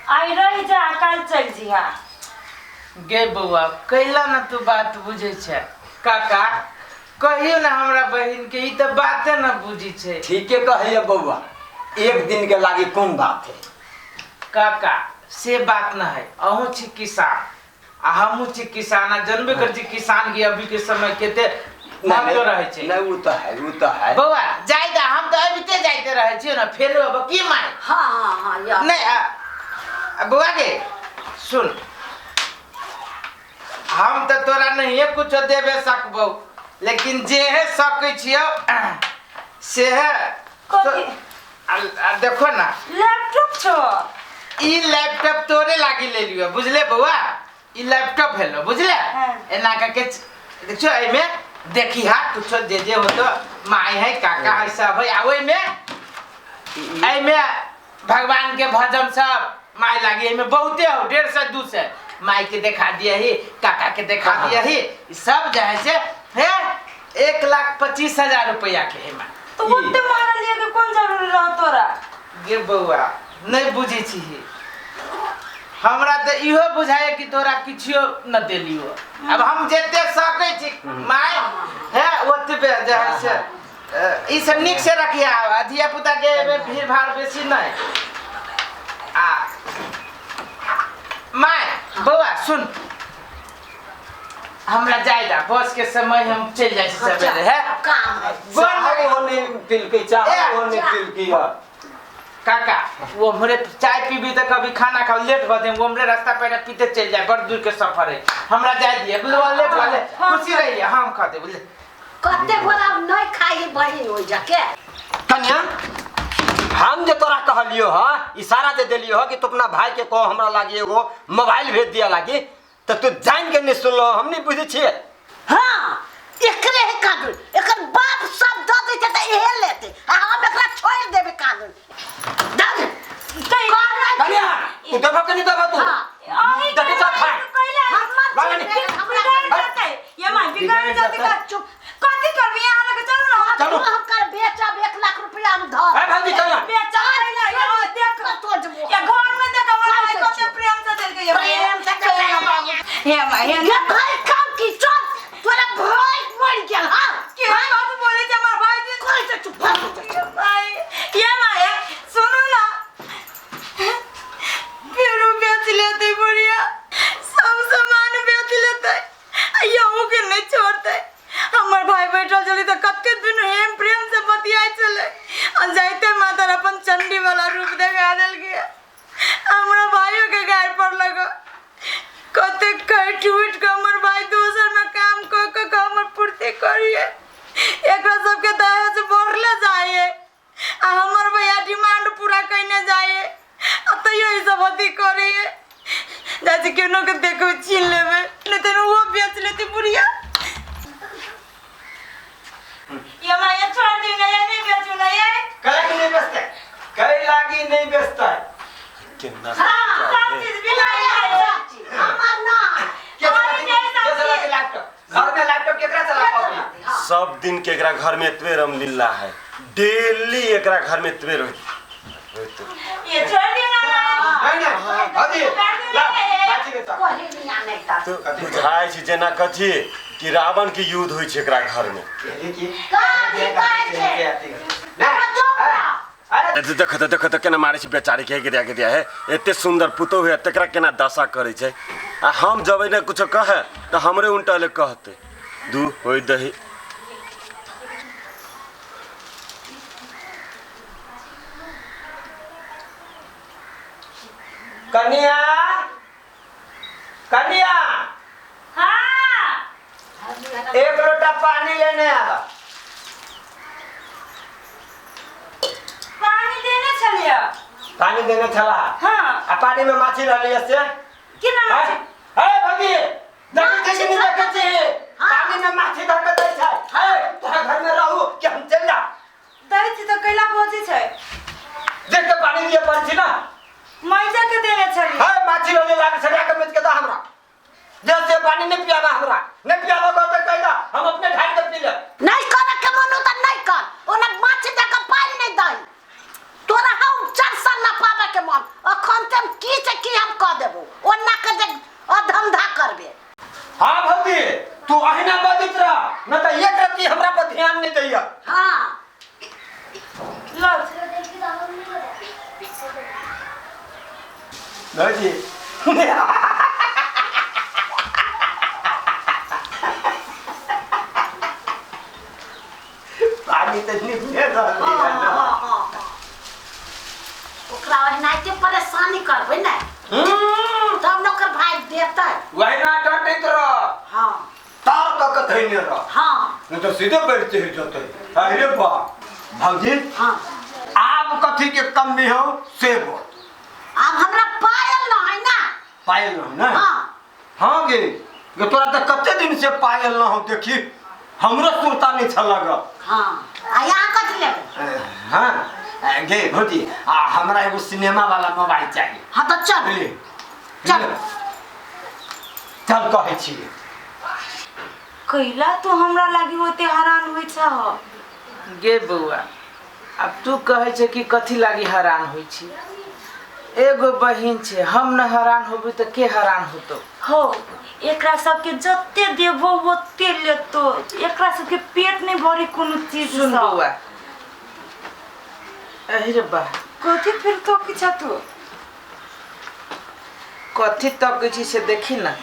आइ रहि जा काल्हि चलि जिहा। गे बौआ, कैला ने तू बात बुझै छै? काका, कहियो ने हमरा बहिन के, ई तऽ बाते न बुझी छै। ठीके कहैया बौआ, एक दिन के लागी कोन बात है। काका, से बात न है, अहूँ छी किसान आ हमहूँ छी किसान, आ जनबे करै छी किसान के अभी के समय कते महत्व रहै छै। नहीं, वो तो है, वो तो है। बौआ जाय दा, हम तऽ अबिते जाइते रहै छियै ने, फेरो अब की my. हाँ हाँ हाँ या। नहीं, बौआ के सुन, हम तऽ तोरा नहिए कुछो देबे सकबौ, लेकिन जे है सकै छियौ से है। कथी? आ देखो ना, लैपटॉप छौ। ई लैपटॉप तोरे लागी ले लियो, बुझले बौआ? ई लैपटॉप हेलो, बुझले? हाँ। एना करके देखियो, एहिमे देखी हा कुछो जे जे होतो, माय है, काका है, सब है, आ ओहिमे एहिमे भगवान के भजन सब my लागी। एहिमे बहुते हो, 150 200 माय के देखा दिया ही, काका के देखा दिया ही, ई सब जे है से है 1,25,000 रुपया के है माय। तो ओते महंगा लिए के कोन जरूरी रह तोरा? गे बौआ, नहीं बुझै छी, हमरा तऽ इहो बुझाय कि तोरा किछो न देलियो। अब हम जते सकै छी my है ओतबे जे है से ई सब नीक से रखिया, आ धिया पुता के एहिमे भीड़ भाड़ बेसी नहीं। आ my बौआ सुन, हमरा जाय दा, बस के समय हम चलि जाइ छी सवेरे है। काम है। गोर चाह लगै। वो नहीं पिलकी, चाह ए, वो नहीं पिलकी है। काका, वो हमरे चाय पीबी तो कभी खाना खाओ लेट भऽ जाए, वो हमरे रास्ता पर पीते चलि जाए, बड़ दूर के सफर है, हमरा जाय दिए, बुझलो? लेट भऽ हाँ। खुशी रहिए, हम खा दे बुझले। कते गोरा नहीं खाई बहिन हो जाके। कन्या, हम जे तोरा कहलियो ह, इशारा जे देलियो ह कि तू अपना भाई के कहो हमरा लागी एगो मोबाइल भेज दिया लागी, तो तू जान के नहीं सुनलो, हम नहीं बुझे छिए। हाँ, एकरे है कानून, एकर बाप सब दऽ दै छै तऽ इहे लेतै, आ हम एकरा छोड़ि देबै कानून। दऽ दे। कन्या, तू देबो के नहीं देबो तू? हाँ। अहीं देखे चल खाए। कैला हमर बाबा चीज नहीं। है, हमरा बिगाड़ जेतै, ये माय बिगाड़ जेतै का? चुप। कथी करबी यहाँ लगे? चलू ना। चलू। हम कर बेचब, 1 लाख रुपया हम धर। ए भौजी, चल ना। बेचा कैला? ये देख। कतो जबो। ये घर में देख हमर भाई खाइ कते प्रेम से देलकै ये। प्रेम से चल ना बाबू, हे माय, हे। ये भाई काम की, चल, तोरा भाई मर गेल। हाँ। के बात बोले छै हमर भाई जी? कोई से चुप भऽ जा। भाई, ये माया सुनू ना, फेरो बेच लेते बुढ़िया, सब सामान बेच लेते, आ यहू के नहीं छोड़ते। हमर भाई बैठल छलै तऽ कते दुनू हेम प्रेम से बतियाइ छलै, आ जाइते मातर अपन चंडी वाला रूप देखा देलकै। हमरा भाइयो के गारि पड़लक। कते खटि उठि कऽ हमर भाई दोसर में काम कऽ कऽ के हमर पूर्ति करिए। एकरा सबके दहेज बढ़ले जाइए आ हमर भैया डिमांड पूरा कयने जाइए, आ तैयो ई सब अथी करैए। जाइ छी केनो के देखबै, छीन लेबै, नहि तऽ ओहो बेच लेतै बुढ़िया। ये माया छोड़ दी ना, ये नहीं बेचू ना ये। कहे कि नहीं बेचते, कहे लागी नहीं बेचता है। केना सब चीज बिलाई है। हमर ना। के चला के चला के लैपटॉप घर में, लैपटॉप केकरा चला पाबी? सब दिन के एकरा घर में एतबे रमलीला है, डेली एकरा घर में एतबे रोहित। ये छोड़ दी ना। नहीं नहीं भौजी, ला बाची के चल। कोई नहीं आने का। तो बुझाइ छै जेना कथी कि रावण के युद्ध होइ छै एकरा घर में। कहली कि काजी कहै छै। अरे। देख तऽ, देख तऽ, केना मारै छै बेचारी के, गिरिया गिरिया है। एते सुंदर पुतोहु है, तकरा केना दशा करै छै। आ हम जबै ने कुछो कहे तऽ हमरे उल्टा ले कहतै दू होय दही। कन्या, कन्या। हाँ। एक लोटा पानी लेने आ। पानी देने छलियै। पानी देने छला? हाँ। आ पानी में माछी रहली से? केना माछी? अरे भौजी, देखै छी कि नहि देखै छी? पानी में माछी धऽ के दै छै। हे, तोरा घर में रहू कि हम चलि जा? दै छी तऽ कैला बजै छै? देख के पानी दिए पड़ै छी ना। मैजा के देने छलियै। हे, माछी रहली लाग, सरिया के मिच के दऽ हमरा। जे से पानी नहीं पियाबा हमरा, नहीं पियाबा कहते कहि दऽ, हम अपने ढारि के पी लेब। नहीं करे के मन हो तऽ नहीं कर, ओना माछ दऽ के पानि नहीं दही। तोरा हम 4 साल ना पाबे के मन। अखन तऽ हम की से की हम कऽ देबो ओना के जे अधंधा करबे। हाँ भौजी, तू अहिना बजैत रह न तऽ एक रत्ती हमरा पर ध्यान नहीं दैया। हाँ लो भौजी पानी तऽ निकले रहलै हाँ, हन। हाँ, हाँ, हाँ। ओकरा ओहनाइते परेशानी करबै ने तब ने ओकर भाय देतै। वही ना डटैत रह। हाँ तार कऽ के धैने रह। हाँ नहीं तो सीधे बैठ चलि जेतै। अरे बा भौजी, हाँ आब कथी के कमी हो से बोल। आब हमरा पायल न है ना। पायल न है ना? हाँ। हाँ गे, गे तोरा तऽ कते दिन से पायल न हो, देखी हमरो सुरता नहीं छल लग। हाँ आ यहाँ कथी लेबै? हाँ गे भौजी, आ हमरा एगो सिनेमा वाला मोबाइल चाहिए। हाँ तऽ चल ले चल चल कहै छी। कैला तू हमरा लागी ओते हैरान होइ छ? गे बौआ, अब तू कहै छै कि कथी लागी हैरान होइ छी? एगो बहिन छै, हम न हैरान होबी तऽ के हैरान होतो? हो एकरा सबके जते देबो ओते लेतो, एकरा सबके पेट नहीं भरी कोनो चीज सुन सँ। बौआ, अरे रे बा कथी फिर तो किछा तू कथी तक छी से देखी ना।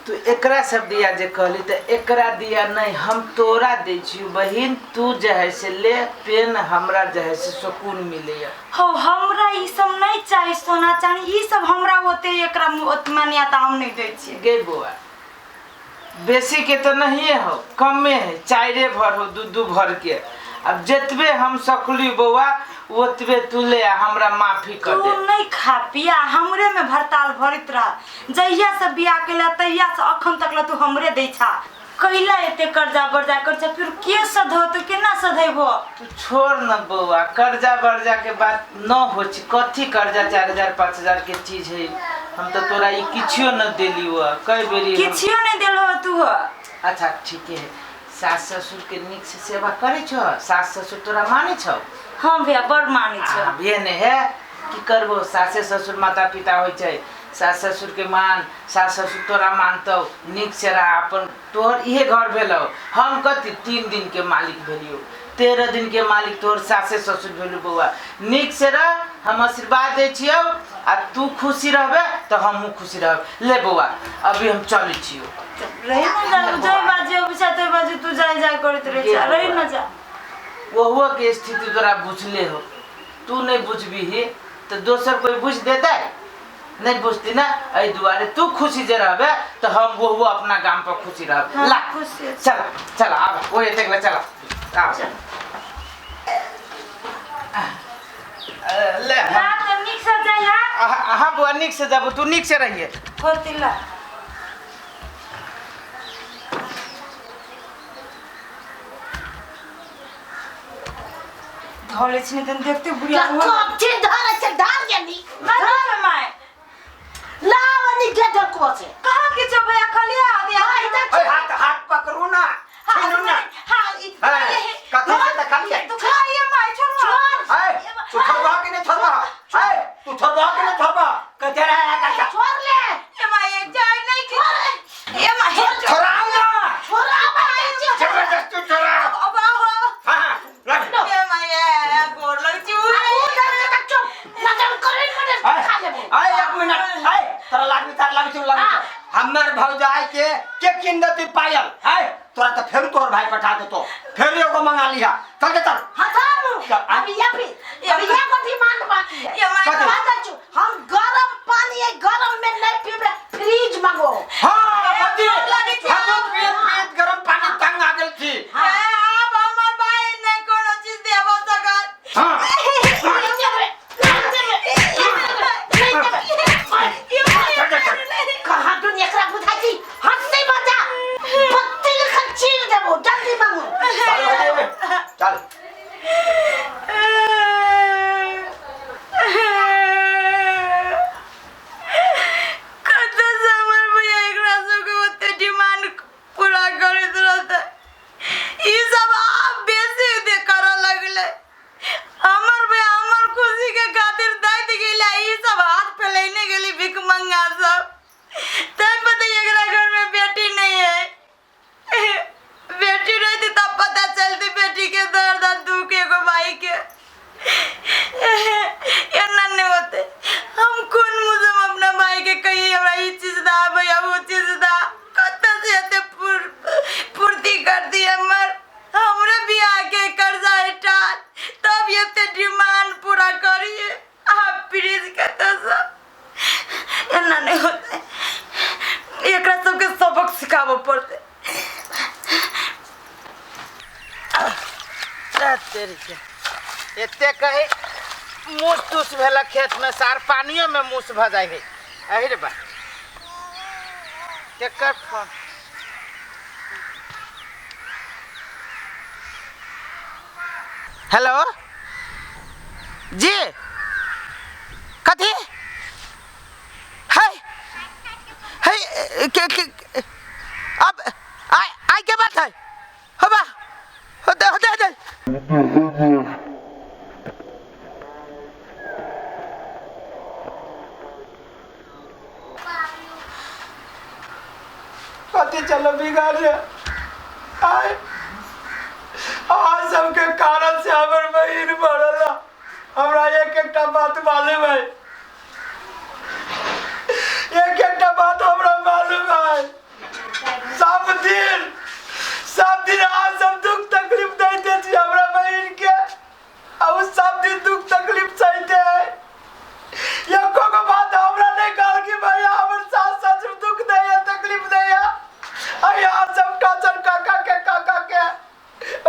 तू एकरा सब दिया जे कहली तऽ एकरा दिया नहीं, हम तोरा दै छियौ बहिन, तू जे है से ले पेन, हमरा जे है से सुकून मिलैया। हो हमरा ई सब नहीं चाही, सोना चानी ई सब हमरा ओते एकरा मान्यता हम नहीं दै छियै। गे बौआ, बेसी के तो नहीं हो, कमे है, चारे भर हो, दू दू भर के। अब जतबे हम सकली बौआ ओतबे तू ले आ, हमरा माफी कर तू दे। नहीं खा पिया, हमरे में भरताल भरत रह। जहिया से बियाह केला तहिया से अखन तक ला तू हमरे दै छा। कैला एते कर्जा बर्जा कर छा, फिर के सधो तू केना सधेबो? तू छोड़ न बौआ, कर्जा बर्जा के बात न हो छी। कथी कर्जा 4000 5000 के चीज है, हम तो तोरा ई किछियो न देली हुआ कई बेरी किछियो नहीं देलो तू। अच्छा ठीक है, सास ससुर के नीक से सेवा करे छो? सास ससुर तोरा माने छौ? हाँ भैया बड़ माने छौ। भैया ने है की करबो, सासे ससुर माता पिता होइ छै, सास ससुर के मान, सास ससुर तोरा मानतौ, नीक से रह। अपन तोहर इहे घर भेलौ, हम कथी 3 दिन के मालिक भेलियौ, 13 दिन के मालिक तोहर सासे ससुर भेलौ। बौआ नीक से रह, हम आशीर्वाद दै छियौ, आ तू खुशी रहबे तऽ हमहूँ खुशी रहब। ले बौआ अभी हम चलै छियौ। रही न जा, जय बाजू अभी तोय बाजू तू जाय जाय करैत रहै छा, रही न जा। ओहुओ के स्थिति तोरा बुझले हो, तू नहीं बुझबीही तऽ दोसर कोई बुझ देतै? नहीं बुझती ना, एहि दुआरे तू खुशी जे रहबे तऽ हम ओहुओ अपना गाम पर खुशी रहब। हाँ, ला खुशी। चल चल आब ओहि एतेक ले चल आब ले। ला तऽ नीक से जाइ हा। हाँ बौआ नीक से जाबू, तू नीक से रहिए। होती ला। धोले छी तन देखते बुढ़िया हुआ। कथी धरे छै? धर गेली। ना my लाओ नी के देखो से। कहाँ के छौ भैया खलिया दे। हाँ, इधर ओए हाथ हाथ पकड़ू ना, छीनू ना। हाँ कथी से देखलियै? तू खाइए my छोड़। छोड़। ए तू छोड़बा कि नहीं छोड़बा? ए तू छोड़बा कि नहीं छोड़बा? कते रहा काका? छोड़ ले। ए my जाय नहीं कि ए my छोड़ाऊ ना। छोड़ा भाई। जबरदस्ती छोड़ाओ। अब आओ। हाँ हाँ लग। ए my गोर लग छु। नजर करे मने खा लेबो। ए एक मिनट, ए तोरा लागबी तार लागबी तू लागबी। हमर भौजाई के किन देती पायल? ए तोरा त फेर तोहर भाई पठा देतो, फेर एगो मंगा लिहा। चल के चल। हाँ थामू। अभी या भी अभी या को डिमांड बाकी है। ये my कथी? बात छु, हम गरम पानी है गरम में नहीं पीबे, फ्रिज मंगो। हाँ भौजी, लगे छी। हम पीत पीत गरम पानी तंग आ गेल छी। आब हमर भाई नहीं कोनो चीज देबो सकत। हाँ नहीं देबे, नहीं देबे, नहीं देबे। कहाँ दुनिया एकरा बुझाइ छी? हंसी बजा पत्ती लेखन चीर देबो, जल्दी मंगो। चल भौजी, चल। सिखाबऽ पड़तै। तेरी के एते कहे मूस तूस भेलक खेत में सार पानियो में मूस भऽ जाइ है। अहि रे बा केकर फोन? हेलो जी, कथी है है के, के अब आइ आइ के बात है होबा होते होते होते। कथी चलो बिगाड़ रे आय अहाँ सबके कारण से हमर बहिन मरल। हमरा एक एकटा बात मालूम है, एक एकटा बात हमरा मालूम है। सब दिन सब दिन अहाँ सब दुख तकलीफ दैते छी हमरा बहिन के, आ उ सब दिन दुख तकलीफ सहिते है। एको गो बात हमरा नहीं कहल कि भैया हमर सास ससुर दुख दैया तकलीफ दैया, आ यहाँ सब टॉर्चर काका के काका के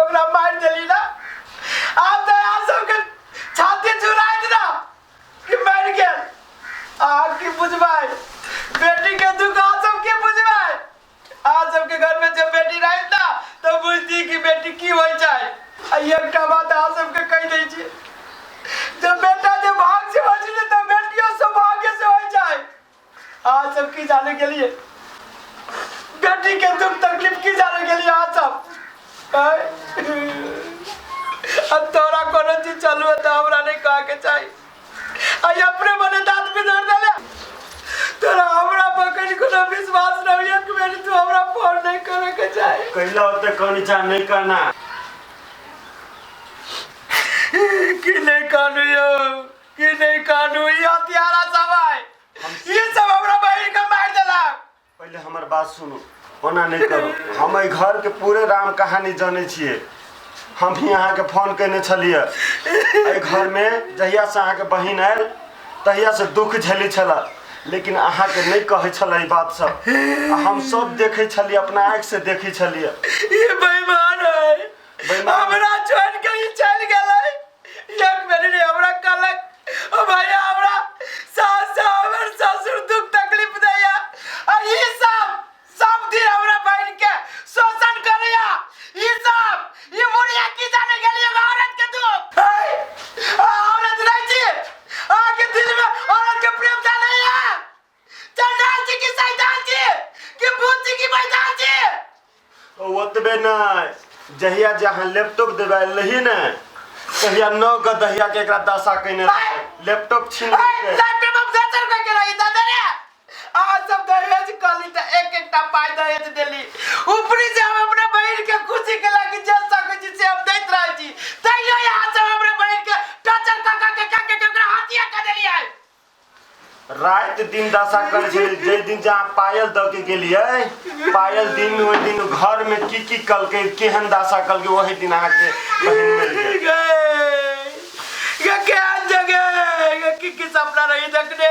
ओकरा मारि देली ना। आब तऽ अहाँ सबके छाती चुराइत ना कि मरि गेल। अहाँ की बुझबै बेटी के दुख? अहाँ सब की बुझबै? अहाँ सबके घर में जब बेटी रहत ना तऽ बुझती कि बेटी की होइ छै। आ एकटा बात अहाँ सबके कहि दै छी, जब बेटा जे भाग से होइ छै तऽ बेटियो सौभाग्य से होइ छै। अहाँ सब की जाने के लिए बेटी के दुख तकलीफ की जाने के लिए अहाँ सब? आँय? आ तोरा कोनो चीज चलू तऽ हमरा नहीं कहे के चाही। आई अपने मने दांत भी धर देले तोरा हमरा पर कहीं कोनो विश्वास नहीं है कि मेरी तू हमरा फोन नहीं करे के चाही। कैला ओते कहनी चाह नहीं कहना कि नहीं कानू यो, कि नहीं कानू ई हथियारा सब है, ई सब हमरा बहिन के मार देलक। पहिले हमर बात सुनू, ओना नहीं करू। हम एहि घर के पूरे राम कहानी जानै छियै। हम ही अहाँके फोन केने छलियै। एहि घरमे जहिया से अहाँके बहिन आयल तहिया से दुख झेलै छलै, लेकिन अहाँके नहीं कहै छलै ई बात सब। आ हम सब देखै छलियै, अपना आँखि से देखै छलियै। ई बेईमान है, बेईमान। हमरा छोड़ के ई चल गेलै। एक बेरी रे हमरा कहलक ओ भैया हमरा सास हमर ससुर दुख तकलीफ दैया, आ ई सब सब दिन हमरा बहिन के शोषण करैया। ई सब ई बुढ़िया की जाने गेली एगो औरत के दुख? है, आ औरत नहीं छी अहाँके दिल में औरत के प्रेम नहीं है। चंडाल जी की शैतान जी की भूत जी की बैताल जी। ओतबे नहि, जहिया जे अहाँ लैपटॉप देबै रही ने तहिया नौ गो दहिया के एकरा दशा केने रहै। लैपटॉप छीन लेलकै। लैपटॉप हम दोसर कोई के रही दादा रे। अहाँ सब दहेज कहली तऽ एक एकटा पाइ दहेज देली। ऊपरी से हम अपना बहिन के खुशी के लागी जे सकै छी से हम दैत रहै छी, तैयो यहाँ सब हमरा बहिन के टॉर्चर कऽ कऽ के कऽ के ओकरा हत्या कऽ देलियै। राति दिन दशा करै छलै। जाहि दिन जे अहाँ पायल दऽ के गेलियै, पायल दिन ओहि दिन घर में की की कलकै, केहन दशा कलकै, ओहि दिन अहाँके बहिन मरि गेल। गे केहन जगह गे, की की सपना रही देखने,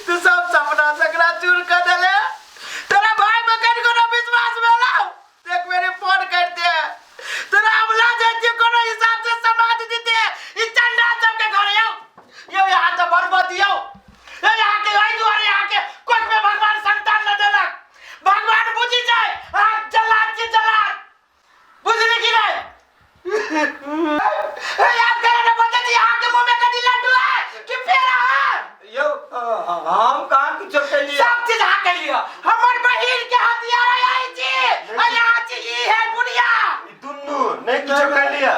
तू सब सपना सकरा चूर कर देले। तोरा भाई में कनि कोनो विश्वास भेलौ? एक बेरी फोन कर दे तोरा हम ला जाइ छियै कोनो हिसाब से समाज दीते ई चंडाल सबके घर। यौ यौ यहाँ तऽ बर्बाद यौ, यौ यहाँ के एहि दुआरे यहाँ के कोख में भगवान संतान न देलक। भगवान बुझि जाय अहाँ जलाद छी जलाद, बुझली कि नहीं? ए याद करे ना बता जी अहाँ के मुंह में कदी लड्डू है कि पेड़ा है? यौ हम कहाँ कुछो केलियै? सब चीज अहाँ केलियै। हमर बहिन के हथियार आई छी आ यहाँ छी ई है बुढ़िया। ई दुनू नहि किछो कैलियै।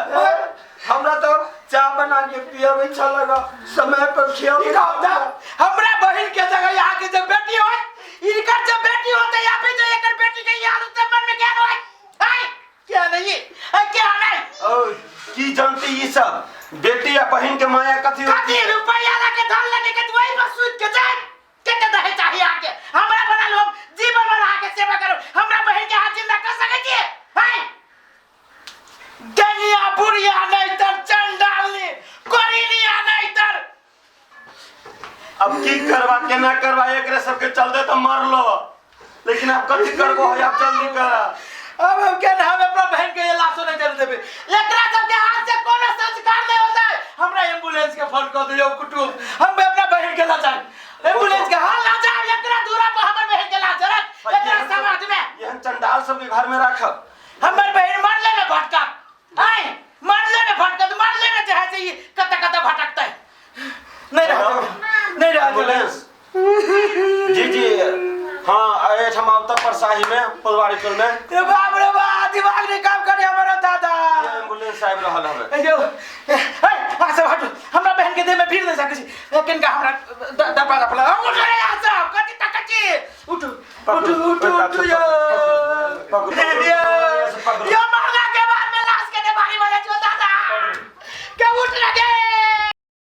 हमरा तो चाह बना के पियाबै छल, समय पर खियाबै। ई कहू तऽ हमरा बहिन के जगह यहाँ के जब बेटी होत, इनकर जब बेटी होते यहाँ पे जो एकर बेटी के यहाँ से मन में क्या होत? आय क्या नहीं आय क्या नहीं? ओ की जानती ई सब बेटी आ बहिन के माया कथी होती? कथी रुपया लगे धन लगे के तू वही पर सूत के जाए। कते दहेज चाही अहाँके? हमरा बनल हम जीवन भर अहाँके सेवा करू। हमरा बहिन के अहाँ जिंदा कर सकै छियै? हाय डलिया बुढ़िया नहीं तर चंडालनी कोरिनिया नहीं तर। अब की करबा केना करबा एकरे सबके चलते तऽ मरलो। लेकिन आप कथी करबो है आप जल्दी कर। अब हम के हम अपना बहन के ये लाशो नहीं चल देबे। एकरा सब के हाथ से कोनो संस्कार नहीं होता है। हमरा एम्बुलेंस के फोन कर दियो कुटुम, हम अपना बहन के ला जाए एम्बुलेंस के। हां ला जाए, एकरा दूरा पर हमर बहन के ला जरत एकरा समाज में एहन चंडाल सब के घर में राखब। हमर बहन मरले में भटका आय, मरले में भटका तो मरले में चाहे से ये कता कता भटकता है। नहीं रहा नहीं रहा एम्बुलेंस जी जी हाँ एठाम आवता परसाही में पलवारी टोल में। रे बाप रे बाप, दिमाग नहीं काम करे हमारा दादा। ये एम्बुलेंस आबि रहल हवे। ए जो ए आ सब हटो, हमरा बहन के देह में भीड़ नहीं सकै छी। किनका हमरा दबा दबा उठ रे आ सब कथि तकै छी, उठ उठ उठ उठ यो।